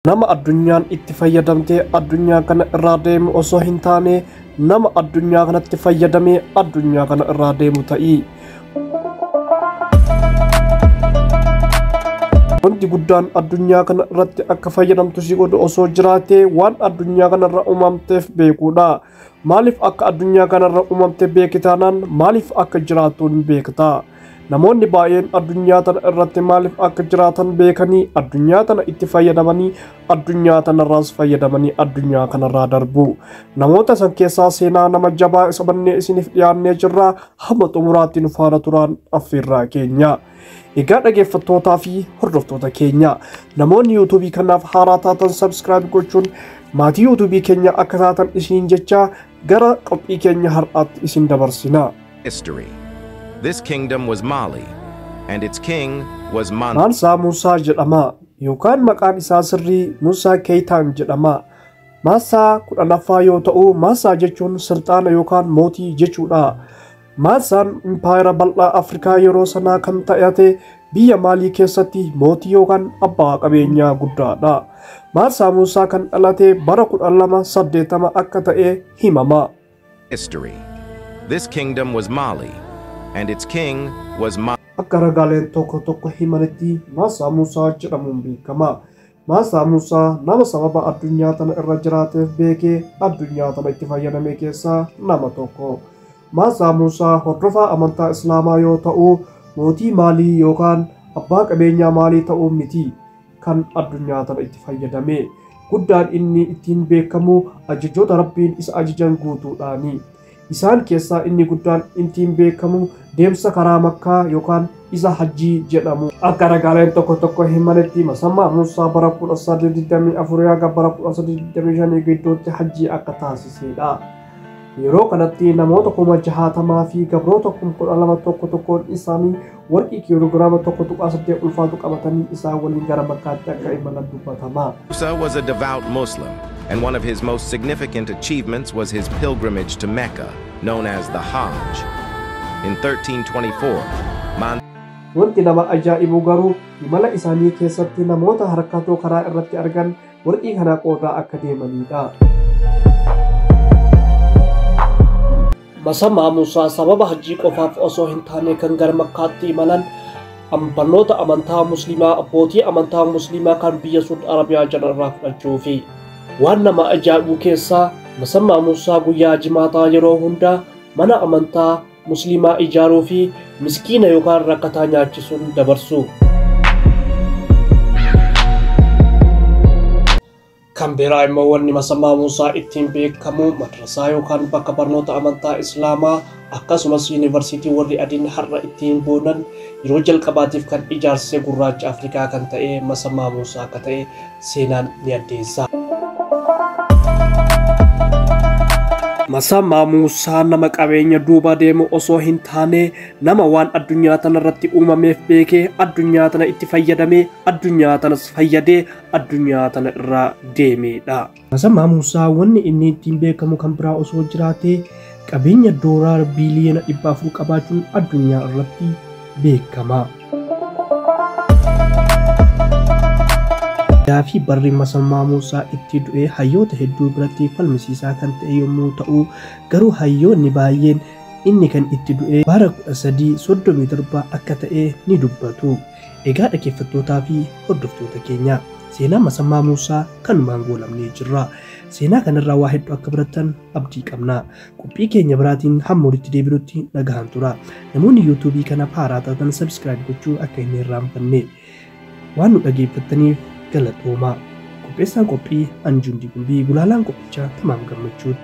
Nama addunyaan itti fayyadamtee addunyaa kana irraa deemu osoo hin taane nama addunyaa kanatti fayyadamee addunyaa kana irraa deemu ta'i. Wanti guddaan addunyaa kana irratti akka fayyadamtu si godhu osoo jiraatee waan addunyaa kanarra uumamteef beekuudha. Maaliif akka addunyaa kanarra uumamte beeki taanaan maaliif akka jiraattu hin beekta. Namoonni baay'een addunyaa tana irratti maaliif akka jiraatan beekanii addunyaa tana itti fayyadamanii addunyaa tanarraas fayyadamanii addunyaa kanarraa darbu. Namoota san keessaa seenaa nama jabaa isa bannee isiniif dhiyaannee jirra hamma xumuraatti nu faana turaan affeerraa keenya. Egaa dhaggeeffattootaa fi hordoftoota keenya namoonni yuutuubii kanaaf haaraa taatan subscribe gochuun maatii yuutuubii keenya akka taatan isiniin jecha gara qophii keenya har'aatti isin dabarsina. History. This kingdom was Mali, and its king was Man. Mansaa Muusaa jedhama yookaan maqaan isaa sirrii Muusaa Keeytaan jedhama. Maasaa 10ffaa yoo ta'u, Maasaa jechuun sulxaana yookaan mootii jechuudha. Maasaan impaayera bal'aa Afrikaa yeroo sanaa kan ta'ate biyya Maalii keessatti mootii yookaan abbaa qabeenyaa guddaadha. Maasaa Muusaa kan dhalate bara 1280 akka ta'e himama. History. This kingdom was Mali, and its king was Ma. Akka ragaaleen tokko tokko himanitti Maasaa Muusaa jedhamuun beekama. Maasaa Muusaa nama sababa addunyaa tana irra jiraateef beekee addunyaa tana itti fayyadame keessaa nama tokko. Maasaa Muusaa hordofaa amantaa Islaamaa yoo ta'u, mootii Maalii yookaan abbaa qabeenyaa Maalii ta'uu miti kan addunyaa tana itti fayyadame. Guddaan inni ittiin beekamu ajajoota Rabbiin isa ajajan guutuudhaani. Isaan keessaa inni guddaan ittiin beekamu deemsa karaa Makkaa yookaan isa Hajjii jedhamu. Akka ragaaleen tokko tokko himanitti Masammaa Muusaa bara 1324 haga bara 1325 gidduutti Hajjii akka taasisedha. Yeroo kanatti namoota 60,000 fi gabroota 12,000 tokko tokkoon isaanii warqii kiiloogiraama 1.8 ulfaatu qabatanii isaan waliin gara Makkaatti akka imalan dubbatama. Musa was a devout Muslim, and one of his most significant achievements was his pilgrimage to Mecca, known as the Hajj. In 1324, Man. Wanti nama ajaa'ibu garuu imala isaanii keessatti namoota harkatoo karaa irratti argan warqii kana qoodaa akka deemanidha. Masammaa Muusaa sababa hajjii qofaaf osoo hin taane kan gara Makkaatti imalan barnoota amantaa Musliimaa abbootii amantaa Musliimaa kan biyya Suud Arabiyaa jiran irraa fudhachuufi. Waan nama ajaa'ibu keessaa Masammaa Muusaa guyyaa jimaataa yeroo hundaa mana amantaa Musliimaa ijaaruu fi miskiina yookaan rakkataa nyaachisuun dabarsu. Kan biraa immoo wanni Masammaa Muusaa ittiin beekamu madrasaa yookaan bakka barnoota amantaa Islaamaa akkasumas yuunivarsiitii warri adiin har'a ittiin boonan yeroo jalqabaatiif kan ijaarsise gurraacha Afrikaa kan ta'e Masammaa Muusaa akka ta'e seenaan ni addeessa. Masammaa Muusaa nama qabeenya duuba deemu osoo hin taane nama waan addunyaa tanarratti uumameef beekee addunyaa tana itti fayyadamee addunyaa tanas fayyadee addunyaa tana irraa deemedha. Masammaa Muusaa wanni inni ittiin beekamu kan biraa osoo jiraatee qabeenya doolaara biiliyoona 400 qabaachuun addunyaa irratti beekama. Gaaffii barri Masammaa Muusaa itti du'e hayyoota hedduu biratti falmisiisaa kan ta'e yommuu ta'u, garuu hayyoonni baay'een inni kan itti du'e bara 1337 akka ta'e ni dubbatu. Egaa dhaggeeffattootaa fi hordoftoota keenya seenaa Masammaa Muusaa kanumaan goolamnee jirra. Seenaa kanarraa waa hedduu akka barattan abdii qabna. Qophii keenya biraatiin hamma walitti deebinutti nagahaan tura. Namoonni yuutuubii kanaaf haaraa taatan subscribe gochuu akka hin irraanfanne. Waan nu dhaggeeffattaniif galatooma. Qopheessaan qophii Anjuun Digumbii, gulaalaan qophichaa Tamaam Gammachuu.